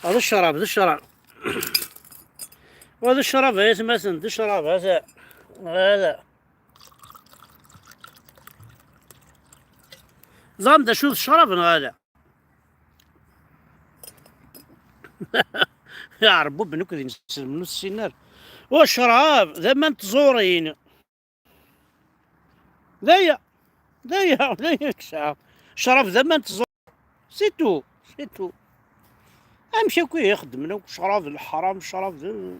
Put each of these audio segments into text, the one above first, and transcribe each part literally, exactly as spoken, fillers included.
هذا الشراب، هذا الشراب. وهذا الشراب يا سماسن، هذا الشراب، هذا، هذا. زعما دا شو الشراب هذا؟ يا رب، بنك ذي نسلم نص سينار. والشراب ذا ما نتزورين. دايا، دايا، دايا كسا. شراب ذا ما نتزور. سي تو، سي تو. امشي كوي يخدم لك شراب الحرام، شراب ذا.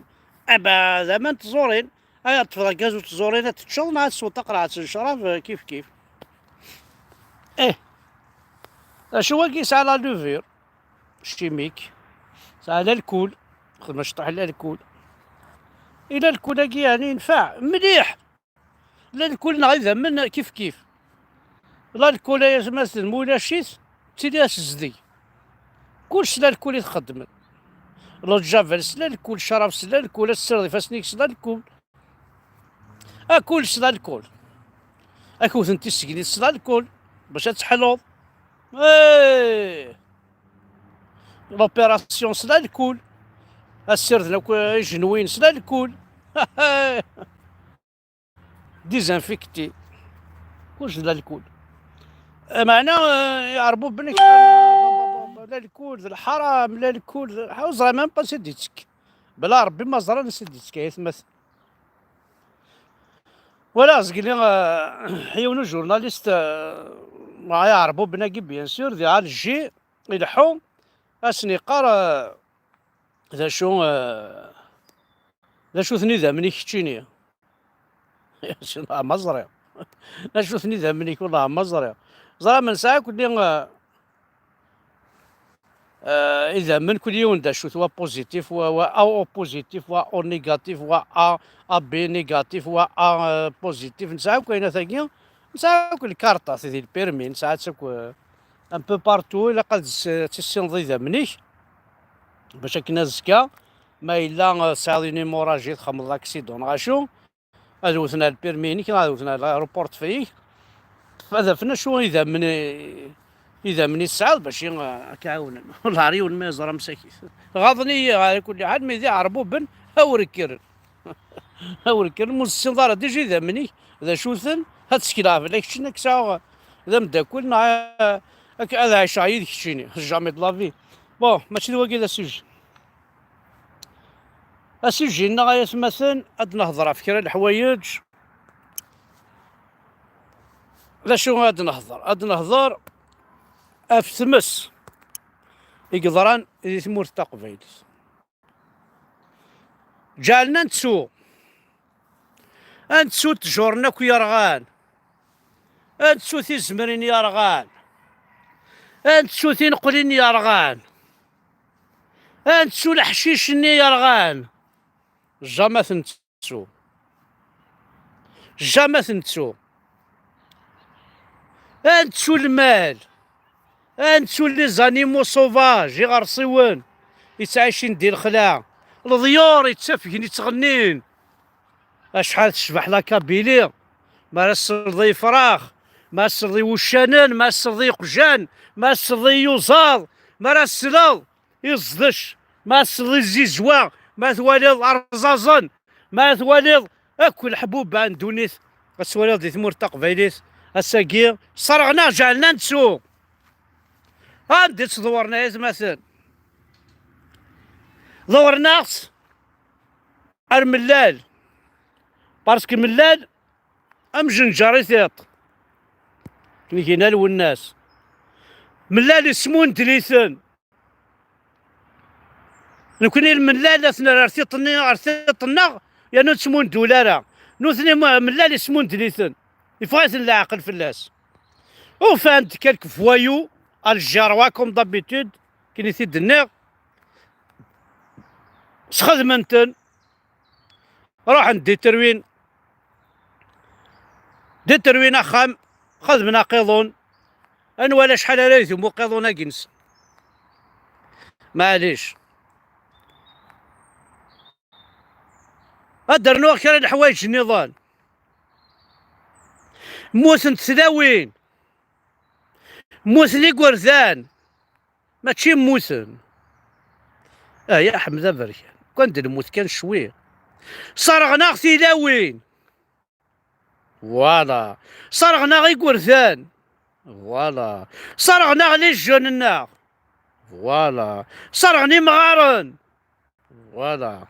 ابا ذا ما نتزورين. ايا طفل كاز وتزورين تتشل مع السوق تقرا شراب كيف كيف. ايه. شو واقي ساعة لا لوفير. شيميك. ساعة لا الكول. خدمة شطح لا الكول. إلا الكول هاكي يعني ينفع مليح. لا الكول نغير من كيف كيف. لا الكول يا زعما المولاشيت تيلي اسزدي. كلش لا الكول يتخدم. لو جافل سلا الكول، شراب سلا الكول، السر فاسنيك سلا الكول. اكل سلا الكول. اكو ثنتي السكني سلا الكول. باش تحلوض. ايه. لوبيراسيون سلا الكول. السر ذنك جنوين سلا الكول. ديزانفيكتي. كلش لا الكول. معنى، آه، يعربوا بنك. لا الكول ذا الحرام، لا الكول ذا الحرام، زرا ميم با سيديتك. بلا ربي ما زرا نسيديتك يا ثمث. ولا زقلي، آه، حيونو جورناليست، آه، ما يعربوا بناقي بيان سور ذي على الجي يلحو. اسني قرا. ذا شو، آه، ذا شو ثني ذا مني كتشيني. شنو ما زريع. ذا شو ثني ذا مني والله ما زريع. زرا من ساعة كل يوم، آه، آه، إذا من كل يوم دا شو ثوا بوزيتيف و، و أو بوزيتيف و أو نيجاتيف و أ، أ بي نيجاتيف و أ، آه، بوزيتيف. نساو كاينة ثاقي. نساو كل كارطة ذي البيرمي. نساو تسكو، آه، أن بو بارتو. إلا قد س-، تسين ضي ذا منيك. باش أكن أزكا. ما إلا، آه، ساعة نيموراجي تخمض أكسيدون. غاشو. هذا وثنا البيرمي نيك، هذا وثنا لاروبورت فيك. هذا فينا شو إذا من، إذا من يسعد باش ي-، كعاونا. والله ريون ما يزرى مساكين. غاضني على كل حال، مي ذي عربو بن، هاو ركر. هاو ركر، الموسسين ضارة ديجي ذا مني، ذا شوثن، هاد سكيلا في ليك شنك ساغ. ذا مداكل، نا، هاك، هذا عايش عيد كشيني، جامي دو لافي. بون، ماشي ذو كذا سوجي. اسيجي-نغ ay atmaten, ad nehḍer ɣef kra n leḥwayeǧ. D acu ad nehḍer? Ad nehḍer ɣef tmes i yeḍran di tmurt taqbaylit. Ǧeɛlen ad nettu, ad nettu ttjuren akk yerɣan, ad nettu tizemrin yerɣan, ad nettu tineqlin yerɣan. Ad nettu leḥcic-nni yerɣan. Jamais ad t-nettu. Jamais ad t-nettu. Ad nettu lmal. Ad nettu les animaux sauvages, iɣersiwen, yettɛicin di lexla. Leḍyur yettafgen, yettɣennin. Acḥal tecbeḥ la Kabylie. Ma ara tesleḍ i yefrax, ma ara tesleḍ i wuccanen, ma ara tesleḍ i yeqjan, ma ara tesleḍ i yuẓaḍ, ma ara tesleḍ i ẓdec, ma ara tesleḍ i zzizwa, ma ara twaliḍ arẓaẓen, ma ara twaliḍ akk leḥbuba n ddunit, ad twaliḍ di tmurt taqbaylit, ass-agi, sserɣen-aɣ, ǧeɛlen ad nettu. Anda i tt-ḍewren ay atmaten? Ḍewren-aɣ-tt ar Mellal. Parce que Mellal, amjenjar i tiṭ. Ngina Lwennas. Mellal ismundel-iten. Nekni Lmellal ad t-nerr ar tiṭ-nni, ar tiṭ-nneɣ, yernu ur nettmundul ara. Nutni m-, Mellal ismundel-iten. Yeffeɣ-iten leɛqel fell-as. Ufan-d quelques voyous, Algérois, comme d'habitude, kin i t-id-nniɣ. Sxedmen-ten. Ruḥen détruin, détruin axxam, xedmen aqiḍun. Ad nwali acḥal ara yedum uqiḍun-agi-nsen. Maɛlic. Ad d-rnuɣ kra n leḥwayeǧ nniḍen. Mmutent tlawin. Mmuten igerdan. Mačči mmuten. Ah, ya Ḥmed aberkan, kan d lmut kan cwi. Serɣen-aɣ tilawin. Voilà. Serɣen-aɣ igerdan. Voilà. Serɣen-aɣ les jeunes-nneɣ. Voilà. Serɣen imɣaren. Voilà.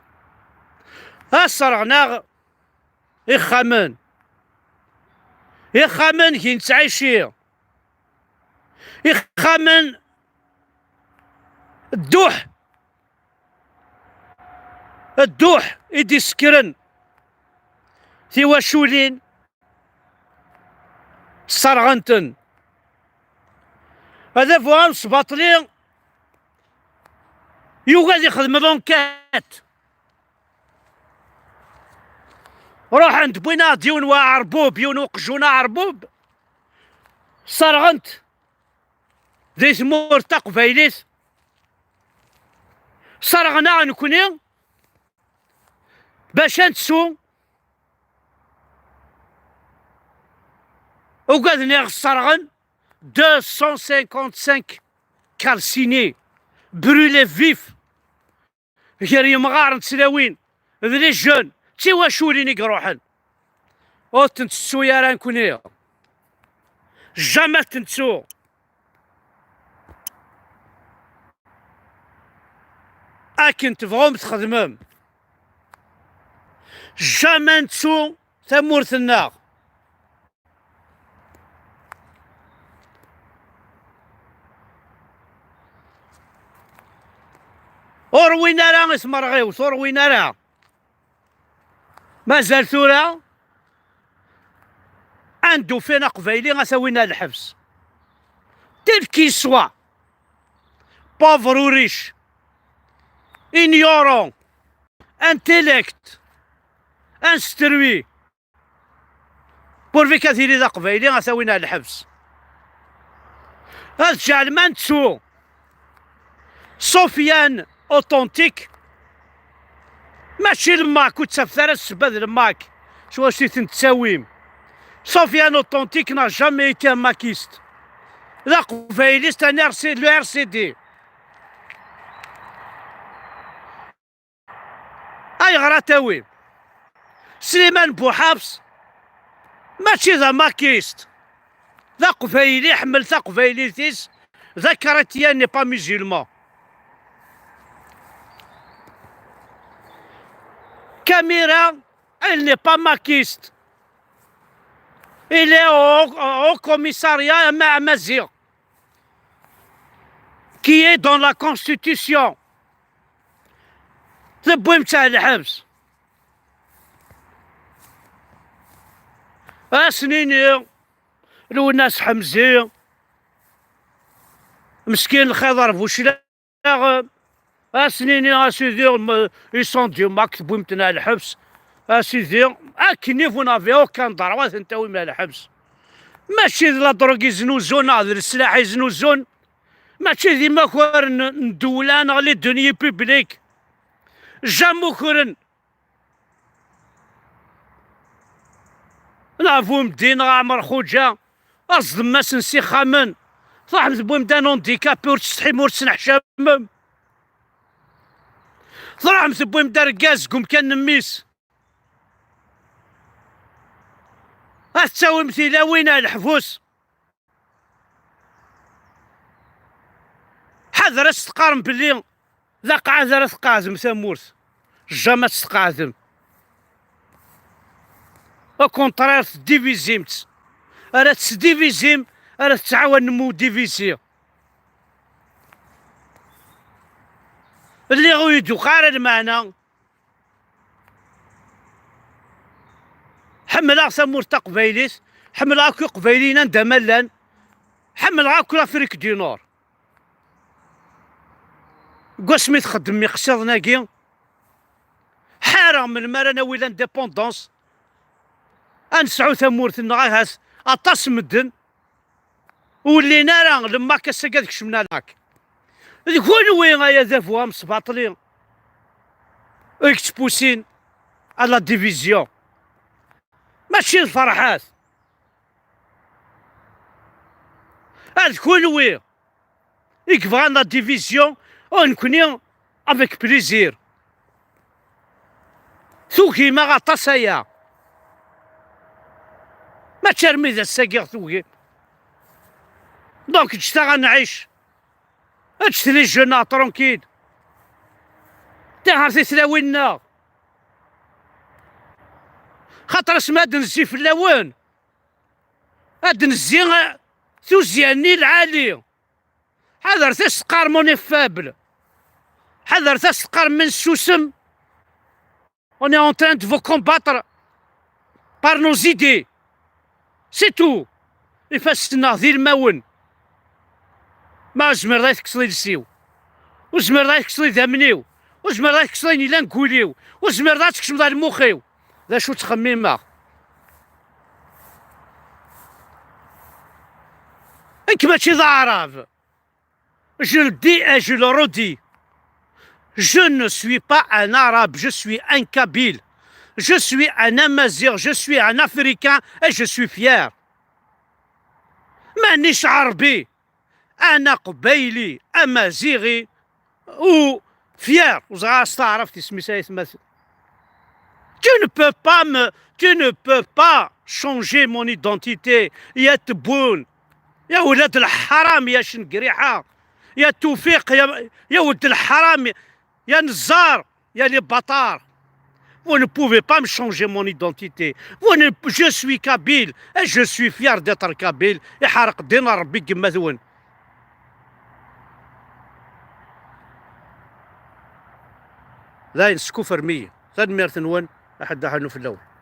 Ah, serɣen-aɣ ixxamen. Ixxamen i nettɛici. Ixxamen dduḥ. Dduḥ i d-isekkren tiwaculin, sserɣen-ten. Adabu amesbaṭli yugi ad ixdem l'enquête. Ruḥen-d wwin-aɣ-d yiwen wa aɛerbub, yiwen uqjun aɛerbub, sserɣen-t di tmurt taqbaylit, sserɣen-aɣ nekni bac ad nettu. Ugaden iɣ sserɣen deux cent cinquante-cinq calcinés, brûlés vifs, gar yemɣaren d tlawin, d les jeunes, d tiwaculin i iruḥen. Ur ten-tettu ara nekni. Jamais ad ten-tettu. Akken tebɣum txedmem. Jamais nettu tamurt-nneɣ. Ur win ara i tmerɣiwt, ur win ara. Mazal tura anda ufin aqbayli ad t-awin ar lḥebs. Tel qu'il soit, pauvre ou riche, ignorant, intellect, instruit, pourvu ad yili d aqbayli ad t-awin ar lḥebs. Ad ǧeɛlem ad nettu Sofiane authentique. Mačči le MAK, ur ttafet ara ssebba d le MAK s wacu i ten-tettawim. Sofiane authentique n'a jamais été un makiste. D aqbaylist, un R C, le R C D. Ayɣer ad tawim Sliman Buḥafs? Mačči d amakist. D aqbayli, iḥemmel taqbaylit-is. D akṛityan, n'est pas musulman. Kamira, il n'est pas makist. Il est au, au commissariat ama-, amaziɣ, qui est dans la constitution. Tewwim-tt ar lḥebs. Ad as-nini Lwennas Ḥemzi, meskin Lxiḍer Buclaɣ, ad as-nini a sidi, m-, ils sont du MAK, tewwim-ten ar lḥebs. A sidi, akken i vous n'avez aucun droit ad ten-tawim ar lḥebs. Mačči d la drogue i znuzun neɣ d leslaḥ i znuzun. Mačči d imakaren n, n ddewla neɣ les deniers publics. Jamais ukren. Neɣ Bumeddi, neɣ Ɛmer Xuǧa, aẓdem-asen s ixxamen. Truḥem tewwim-d un handicapé, ur tsetḥim, ur tesneḥcamem. Truḥem tewwim-d argaz deg umkan n mmi-s. Ad tettawim tilawin ar leḥbus. Ḥader ad s-teqqarem belli d aqɛad ara tqeɛdem tamurt. Jamais ad tt-tqeɛdem. Au contraire, tedivizim-tt. Ara tesdivizim, ara tettɛawanem udivizi. Lliɣ ur yi-d-yuqa ara lmeɛna. Ḥemmleɣ tamurt taqbaylit, ḥemmleɣ akk iqbayliyen anda ma llan, ḥemmleɣ akk l'Afrique du Nord. Deg wasmi txeddem iqsiḍen-agi, ḥareɣ melmi ara nawi l'indépendance, ad nesɛu tamurt-nneɣ, ahat aṭas n medden ur llin ara le MAK ass-agi ad kecmen ar le MAK. D kunwi ay adabu amesbaṭli i yettpusin à la division. Mačči d Ferḥat. D kunwi i yebɣan la division, u nekni avec plaisir. Tugim-aɣ aṭas aya. Mačči armi d ass-agi i ɣ-tugim. Donc, ǧǧet-aɣ ad nɛic. Ǧǧet les jeunes-nneɣ tranquille. Tiɣer titlawin-nneɣ. Xaṭer asmi ad d-nezzi fell-awen, ad d-nezzi, eh, tuzzya-nni lɛali. Ḥadret asteqqar mon effable. Ḥadret asteqqar mi nessusem. On est en train de vous combattre par nos idées. C'est tout. Ifassen-nneɣ d ilmawen. Ma ur zmireḍ ad tekkseḍ iles-iw, ur zmireḍ ad tekkseḍ idammen-iw, ur zmireḍ ad tekkseḍ ayen yellan deg wul-iw, ur zmireḍ ad tkecmeḍ ar lmux-iw. D acu ttxemmimeɣ? Nekk mačči d aɛrab. Je le dis et je le redis. Je ne suis pas un arabe, je suis un kabyle. Je suis un amazigh, je suis un africain et je suis fier. Maanich ɛerbi, ana qbayli, amaziɣi, u fier. Ur ẓriɣ ara s taɛrabt isem-is ay atmaten. Tu ne peux pas me, tu ne peux pas changer mon identité, ya Tebboune, ya ولد الحرام, ya Cengriḥa, ya Tewfiq, ya, ya ولد الحرام, ya Nezzar, ya les bâtards. Vous ne pouvez pas me changer mon identité. Vous ne, je suis kabyle et je suis fier d'être kabyle. Iḥerq ddin n Ṛebbi deg yemma-twen. Dayen, skufrem-iyi. Tanemmirt-nwen, aḥeddaḥ anu fell-awen.